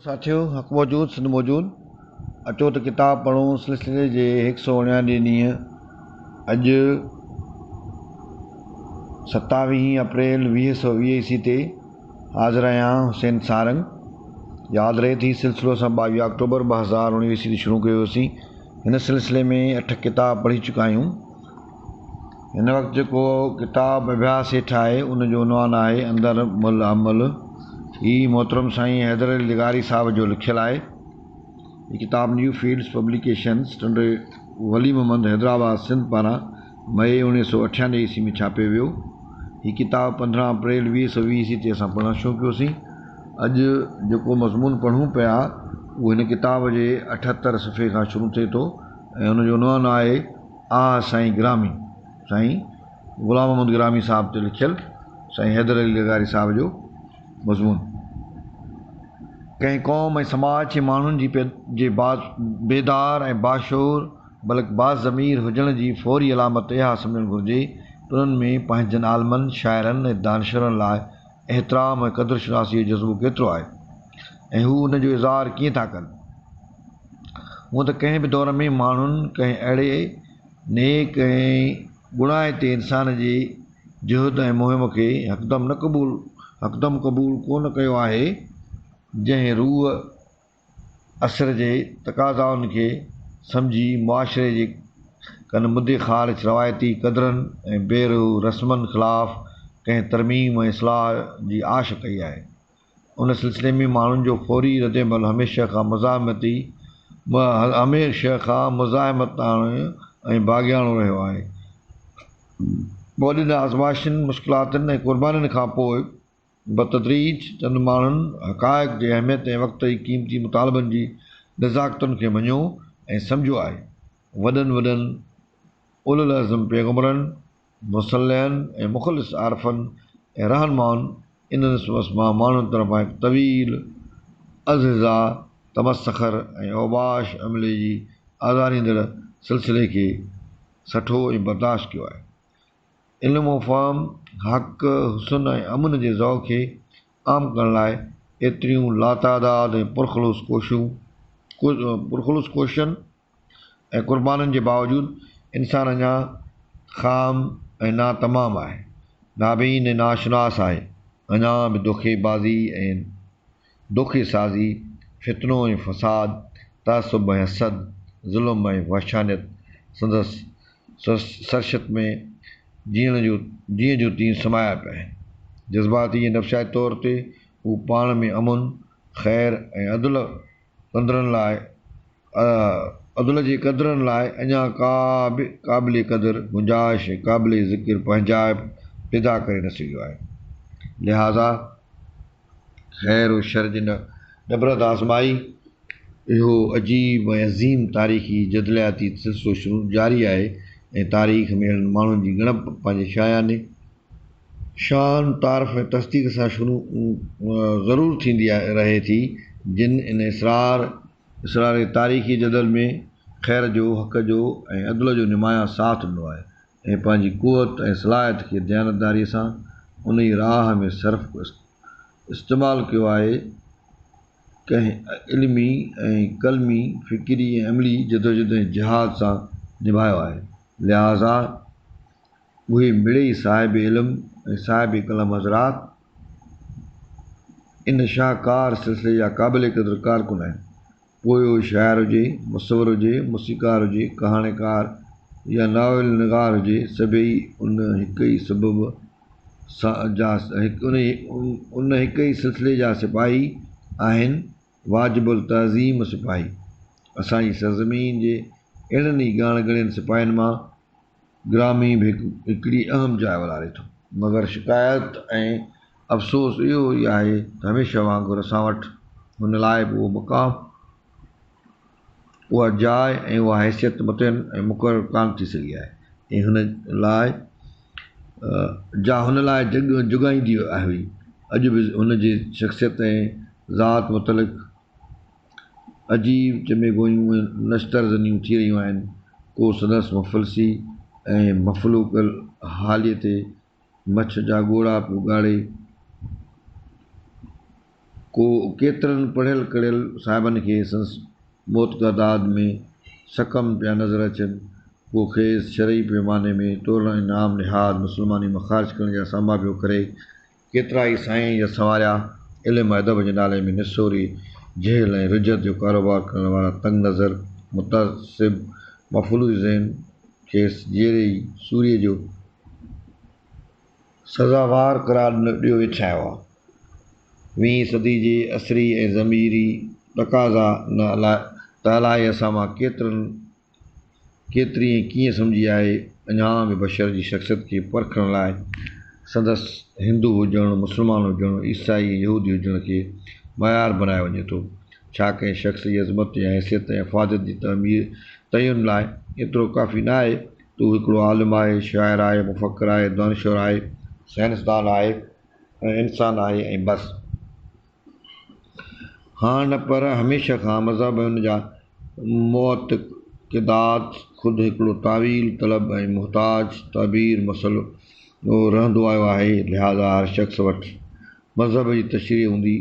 ساٿيو حق موجود سنڌ موجود اچو ته ڪتاب پڙهون سلسلي جي هڪ سو اڻيانوي ڏينهن اڄ ستاويهين اپريل ويهه سو ويهه عيسوي تي حاضر آهيان حسين سارنگ ياد رهي ته هي سلسلو اسان ٻاويهه آڪٽوبر 2019 عيسوي تي شروع ڪيو هوسين هن سلسلي ۾ اٺ ڪتاب پڙهي چڪا آهيون هن وقت جيڪو ڪتاب اڀياس هيٺ آهي ان جو عنوان آهي اندر مل عمل هي محترم سائين حيدر علي لغاري صاحب جو لکيل آهي هي ڪتاب نيو فيلڊس پبليڪيشنس ٽنڊي ولي محمد حيدرآباد سنڌ پاران مئي اوڻيهه سو اٺيانوي عيسوي ۾ ڇاپيو ويو هي ڪتاب پندرهن اپريل ويهه سو ويهه عيسوي تي اسان پڙهڻ شروع ڪيوسين اڄ جيڪو مضمون پڙهون پيا اهو هن ڪتاب جي اٺهتر صفحي کان شروع ٿئي ٿو ۽ ان جو عنوان آهي آء سائين گرامي، سائين غلام محمد گرامي صاحب تي لکيل سائين حيدر علي لغاري صاحب جو مضمون. ڪنهن قوم ۽ سماج جي ماڻهن جي جي بيدار ۽ باشعور بلڪ باضمير هجڻ جي فوري علامت اها سمجهڻ گهرجي ته انهن ۾ پنهنجن عالمن، شاعرن ۽ دانشورن لاء احترام ۽ قدر شناسيء جو جذبو ڪيترو آهي ۽ هو ان جو اظهار ڪيئن ٿا ڪن. هونء ته ڪنهن به دور ۾ ماڻهن ڪنهن اهڙي نيڪ ۽ گڻائتي انسان جي جهد ۽ مهم کي هڪدم نه قبول هڪدم قبول ڪو نه ڪيو آهي، جنهن روح عصر جي تقاضائن کي سمجهي معاشري جي ڪن مدي خارج روايتي قدرن ۽ بي روح رسمن خلاف ڪنهن ترميم ۽ اصلاح جي آش ڪئي آهي. ان سلسلي ۾ ماڻهن جو فوري ردعمل هميشه کان مزاحمتي هميشه کان مزاحمتاڻو ۽ باغياڻو رهيو آهي. وڏين آزمائشن، مشڪلاتن ۽ قربانين کان پوء بتدريج چند ماڻهن حقائق جي اهميت ۽ وقت جي قيمتي مطالبن جي نزاڪتن کي مڃيو ۽ سمجهيو آهي. وڏن وڏن اولوالعزم پيغمبرن، مصلحن ۽ مخلص عارفن ۽ رهنمائن ان نسبت مان ماڻهن طرفان هڪ طويل ازهزاء، تمسخر ۽ اوباش عملي جي آزاريندڙ سلسلي کي سٺو ۽ برداشت ڪيو آهي. علم و فهم، حق، حسن ۽ امن جي ذوق کي عام ڪرڻ لاء ايتريون لاتعداد ۽ پرخلوص ڪوششون پرخلوص ڪوششن ۽ قربانين جي باوجود انسان اڃا خام ۽ ناتمام آهي، نابين ۽ ناشناس آهي، اڃا به دوکي بازي ۽ دوکي سازي، فتنو ۽ فساد، تعصب ۽ حسد، ظلم ۽ وحشانيت سندس سرشت ۾ جيئڻ جو جيئن جو تيئن سمايا پيا آهن. جذباتي ۽ نفسياتي طور تي هو پاڻ ۾ امن، خير ۽ عدل قدرن لاء عدل جي قدرن لاء اڃا ڪا به قابل قدر گنجائش ۽ قابل ذڪر پنهنجائپ پيدا ڪري نه سگهيو آهي. لهٰذا خير و شر جي نبرد آزمائي اهو عجيب ۽ عظيم تاريخي جدلياتي سلسلو شروع جاري آهي ۽ تاريخ ۾ اهڙن ماڻهن جي ڳڻپ پنهنجي شايان شان، تعارف ۽ تصديق سان شروع ضرور ٿيندي رهي ٿي، جن ان اسرار اسراري تاريخي جدل ۾ خير جو، حق جو ۽ عدل جو نمايان ساٿ ڏنو آهي ۽ پنهنجي قوت ۽ صلاحيت کي ديانتداريء سان انهيء راهه ۾ صرف استعمال ڪيو آهي. ڪنهن علمي ۽ قلمي، فڪري ۽ عملي جدوجھد ۽ جهاد سان نڀايو آهي. لهٰذا اهي مڙئي صاحب علم ۽ صاحب قلم حضرات ان شاهڪار سلسلي جا قابل قدر ڪارڪن آهن. پوء اهو شاعر هجي، مصور هجي، موسيقار هجي، ڪهاڻيڪار يا ناول نگار هجي، سڀيئي ان هڪ ئي سبب جا ان هڪ ئي سلسلي جا سپاهي آهن، واجب التعظيم سپاهي. اسان جي سرزمين جي اهڙن ئي ڳاڻ ڳڻين سپاهين مان گرامي به هڪڙي اهم جاء والاري ٿو. مگر شڪايت ۽ افسوس اهو ئي آهي ته هميشه وانگر اسان وٽ هن لاء به اهو مقام، اها جاء ۽ اها حيثيت متعين ۽ مقرر ڪانه ٿي سگهي آهي ۽ هن لاء جا هن لاء جڳائيندي هئي. اڄ به هن جي شخصيت ۽ ذات متعلق عجيب چميگويون ۽ نشتر زنيون ٿي رهيون آهن. ڪو سندس مفلسي ۽ مفلوڪ حاليء تي مڇ جا ڳوڙها پيو ڳاڙي. ڪو ڪيترن پڙهيل ڪڙهيل صاحبن کي سندس معتقدات ۾ سقم پيا نظر اچن، ڪو کيس شرعي پيماني ۾ تورڻ ۽ نام نهاد مسلماني مان خارج ڪرڻ جا سانباها پيو ڪري. ڪيترائي سائين جا سنواريا علم ۽ ادب جي نالي ۾ نسوري جهل ۽ رجعت جو ڪاروبار ڪرڻ وارا تنگ نظر، متعصب، مفلوج ذهن کيس جيئري ئي سوريء جو سزاوار قرار ڏيو ويٺا هئا. ويهين صدي جي عصري ۽ ضميري تقاضا نه ته الائي اسان مان ڪيترن ڪيتري ۽ ڪيئن سمجهي آهي. اڃا به بشر جي شخصيت کي پرکڻ لاء سندس هندو هجڻ، مسلمان هجڻ، عيسائي ۽ يهودي هجڻ کي معيار بنايو وڃي ٿو. ڇا ڪنهن شخص جي عظمت يا حيثيت ۽ افاديت جي تعين لاء ايترو ڪافي نه آهي ته هو هڪڙو عالم آهي، شاعر آهي، مفڪر آهي، دانشور آهي، سائنسدان آهي ۽ انسان آهي ۽ بس. هاڻ نه پر هميشه کان مذهب ۽ ان جا معتقدات خود هڪڙو تاويل طلب ۽ محتاج تعبير مسئلو رهندو آيو آهي، لهٰذا هر شخص وٽ مذهب جي تشريح هوندي.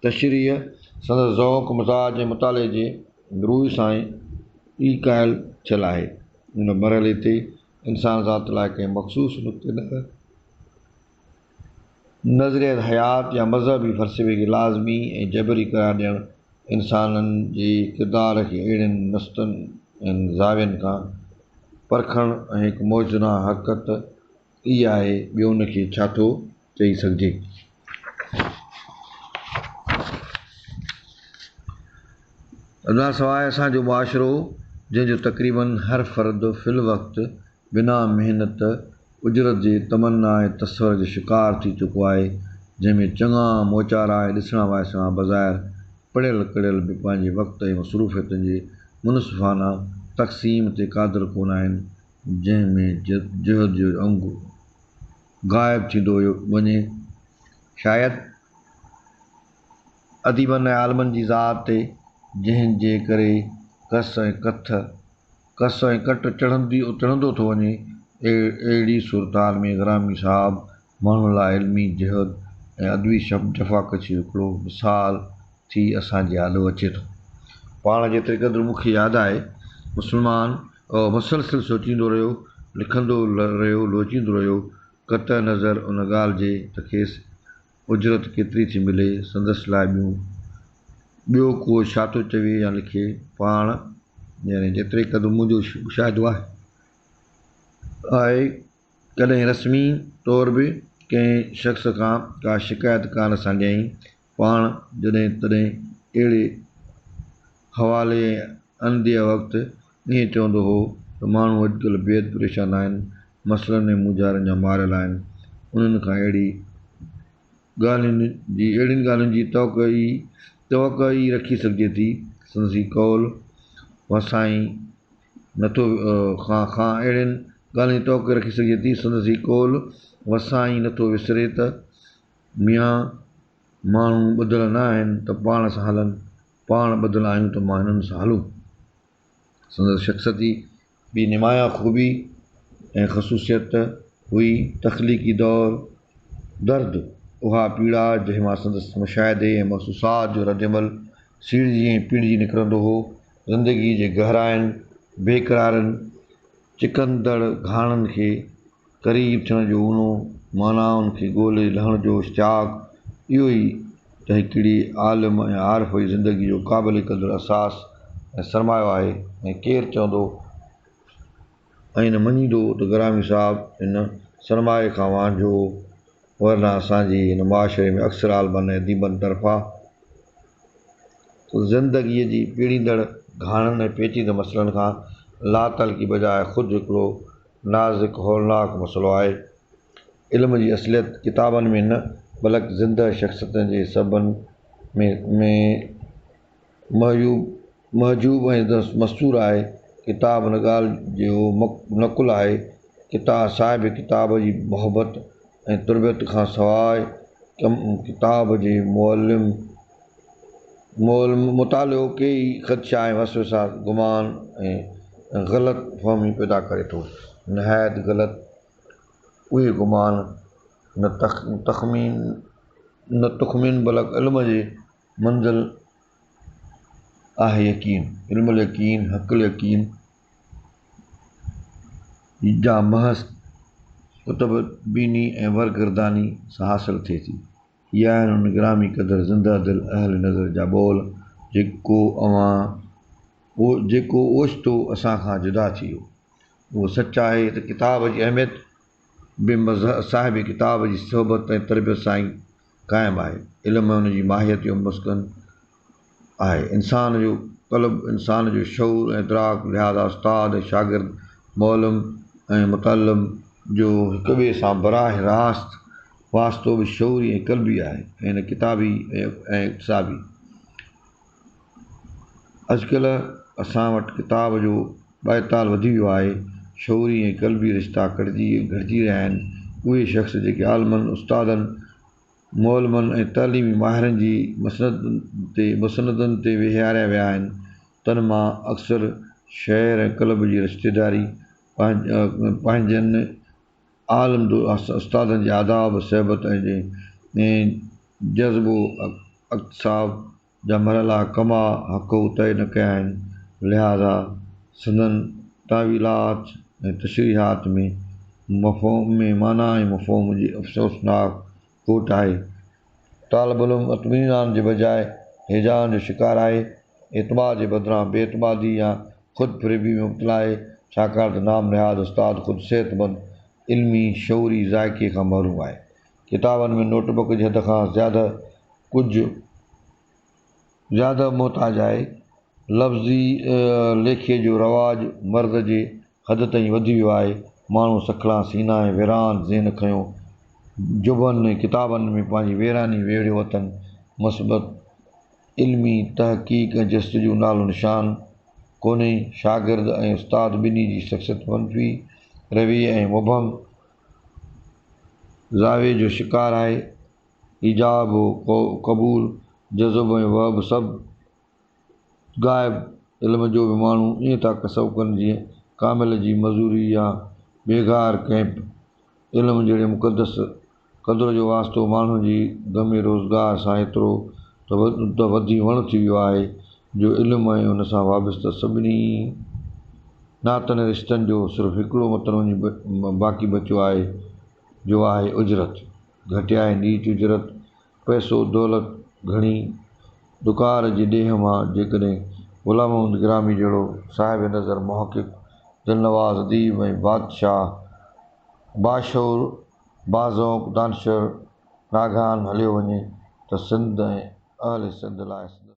تشريح سندس ذوق، مزاج ۽ مطالعي جي روح سان ئي قائل ٿيل آهي. ان مرحلي تي انسان ذات لاء ڪنهن مخصوص نقطي نظر، نظريه حيات يا مذهبي فلسفي کي لازمي ۽ جبري قرار ڏيڻ انسانن جي ڪردار کي اهڙين نسطن ۽ زاوين کان پرکڻ ۽ هڪ موجزانه حرڪت ئي آهي، ٻيو ان کي ڇا ٿو چئي سگهجي. ان کان سواء اسان جو معاشرو جنهن جو تقريباً هر فرد في الوقت بنا محنت اجرت جي تمنا ۽ تصور جو شڪار ٿي چڪو آهي، جنهن ۾ چڱا موچارا ۽ ڏسڻا وائسڻا بظاهر پڙهيل ڪڙهيل به پنهنجي وقت ۽ مصروفيتن جي منصفانه تقسيم تي قادر ڪونه آهن، جنهن ۾ جهد جو انگ غائب ٿيندو وڃي. شايد اديبن ۽ عالمن جي ذات تي، جنهن جي ڪري ڪس ۽ ڪٿ، ڪس ۽ ڪٽ چڙهندو ٿو وڃي. اهڙي صورتحال ۾ گرامي صاحب ماڻهن لاء علمي جهد ۽ ادبي جفاڪشي جو هڪڙو مثال ٿي اسان جي آڏو اچي ٿو. پاڻ جيتري قدر مون کي ياد آهي، مسلمان مسلسل سوچيندو رهيو، لکندو رهيو، لوچيندو رهيو، قطع نظر ان ڳالهه جي ته کيس اجرت ڪيتري ٿي ملي، سندس لاء ٻيون ٻيو ڪو ڇا ٿو چوي يا لکي، پاڻ يعني جيتري قدر منهنجو مشاهدو آهي، ڪڏهن رسمي طور به ڪنهن شخص کان ڪا شڪايت ڪانه سانڍيائين. پاڻ جڏهن تڏهن اهڙي حوالي ۽ عنديه وقت ائين چوندو هو ته ماڻهو اڄڪلهه بيحد پريشان آهن، مسئلن ۽ مونجهارن جا ماريل آهن، انهن کان اهڙي ڳالهين جي اهڙين ڳالهين جي توقع ئي توقع ئي رکي سگهجي ٿي. سندس هي قول وسائين نٿو کان کان اهڙين ڳالهين جي توقع رکي سگهجي ٿي. سندس هي قول وسائين نٿو وسري ته ميان ماڻهو ٻڌل نه آهن ته پاڻ سان هلن، پاڻ ٻڌل آهيون ته مان هنن سان هلون. سندس شخصيت جي ٻي نمايان خوبي ۽ خصوصيت هئي تخليقي دور درد، اها پيڙا جنهن مان سندس مشاهدي ۽ محسوسات جو ردعمل سيڙجي ۽ پيڙجي نڪرندو هو. زندگيء جي گهراين، بيقرارين، چڪندڙ گهاڻن کي قريب ٿيڻ جو اونو، معنائن کي ڳولي لهڻ جو اشتياق، اهو ئي ته هڪڙي عالم ۽ عارف جي زندگيء جو قابل قدر اساس ۽ سرمايو آهي ۽ ڪير چوندو ۽ نه مڃيندو ته گرامي صاحب ان سرمايي کان وانجهو هو، ورنه اسان جي هن معاشري ۾ اڪثر عالمن ۽ اديبن طرفان زندگيء جي پيڙيندڙ گهاڻن ۽ پيچيده مسئلن کان لاتعلقي بجاء خود هڪڙو نازڪ هولناڪ مسئلو آهي. علم جي اصليت ڪتابن ۾ نه بلڪ زنده شخصيتن جي سبن ۾ ۾ محجوب ۽ مستور آهي. ڪتاب ان ڳالهه جو نقل آهي. صاحب ڪتاب جي محبت ۽ تربيت کان سواء ڪتاب جي معلم مطالعو ڪيئي خدشا ۽ وسوسا، گمان ۽ غلط فهميون پيدا ڪري ٿو. نهايت غلط اهي گمان نه تخمين. نه تخمين بلڪ علم جي منزل آهي يقين، علم اليقين، حق اليقين جا محض قطب بيني ۽ ورگرداني سان حاصل ٿئي ٿي. هي آهن ان گرامي قدر زنده دل اهل نظر جا ٻول، جيڪو اوهان جيڪو اوچتو اسان کان جدا ٿي ويو. اهو سچ آهي ته ڪتاب جي اهميت به صاحب ڪتاب جي صحبت ۽ تربيت سان ئي قائم آهي. علم ان جي ماهيت جو مسڪن آهي. انسان جو قلب، انسان جو شعور ۽ ادراڪ، لهٰذا استاد ۽ شاگرد، معلم ۽ متعلم جو هڪٻئي سان براهه راست واسطو به شعوري ۽ قلبي آهي ۽ نه ڪتابي ۽ اڪتسابي. اڄڪلهه اسان وٽ ڪتاب جو ٻائيتال وڌي ويو آهي. شعوري ۽ قلبي رشتا ڪٽجي ۽ گهٽجي رهيا آهن. اهي شخص جيڪي عالمن، استادن، معلمن ۽ تعليمي ماهرن جي مسندن تي ويهاريا ويا آهن، تن مان اڪثر شعر ۽ قلب جي رشتيداري پنهنجن عالم استادن جي آداب، صحبت ۽ جذب و اڪتساب جا مرحلا ڪما حقه طئي نه ڪيا آهن، لهٰذا سندن تاويلات ۽ تشريحات ۾ ۾ معنيٰ ۽ مفهوم جي افسوسناڪ کوٽ آهي. طالب العلم اطمينان جي بجاء هيجان جو شڪار آهي، اعتماد جي بدران بي اعتمادي يا خود فريبي ۾ مبتلا آهي، ڇاڪاڻ ته نام نهاد استاد خود صحتمند علمي شعوري ذائقي کان محروم آهي. ڪتابن ۾ نوٽ بڪ جي حد کان زياده ڪجهه زياده محتاج آهي. لفظي ليکي جو رواج مرض جي حد تائين وڌي ويو آهي. ماڻهو سکڻا سينا ۽ ويران ذهن کنيو جبن ۽ ڪتابن ۾ پنهنجي ويراني ويڙهيو وتن. مثبت علمي تحقيق ۽ جستجو نالو نشان ڪونهي. شاگرد ۽ استاد ٻنهي جي شخصيت منفي رويي ۽ مبهم زاويي جو شڪار آهي. ايجاب و قبول، جذب ۽ وهب سڀ غائب. علم جو به ماڻهو ائين ٿا ڪسب ڪن جيئن ڪامل جي مزوري يا بيگار ڪئمپ. علم جهڙي مقدس قدر جو واسطو ماڻهن جي غم روزگار سان ايترو ته وڌي وڻ ٿي ويو آهي جو علم ۽ ان سان وابسته سڀني ناتن ۽ رشتن جو صرف هڪڙو متن وڃي باقي بچيو آهي جو آهي اجرت. گهٽيا ۽ نيچ اجرت، پئسو، دولت، گهڻي ڏڪار جي ڏيهه مان جيڪڏهن غلام محمد گرامي جهڙو صاحب نظر محقق، دلنواز اديب ۽ بادشاهه باشعور باذوق دانشور ناگهان هليو وڃي ته سنڌ ۽ اهل سنڌ لاء سندس.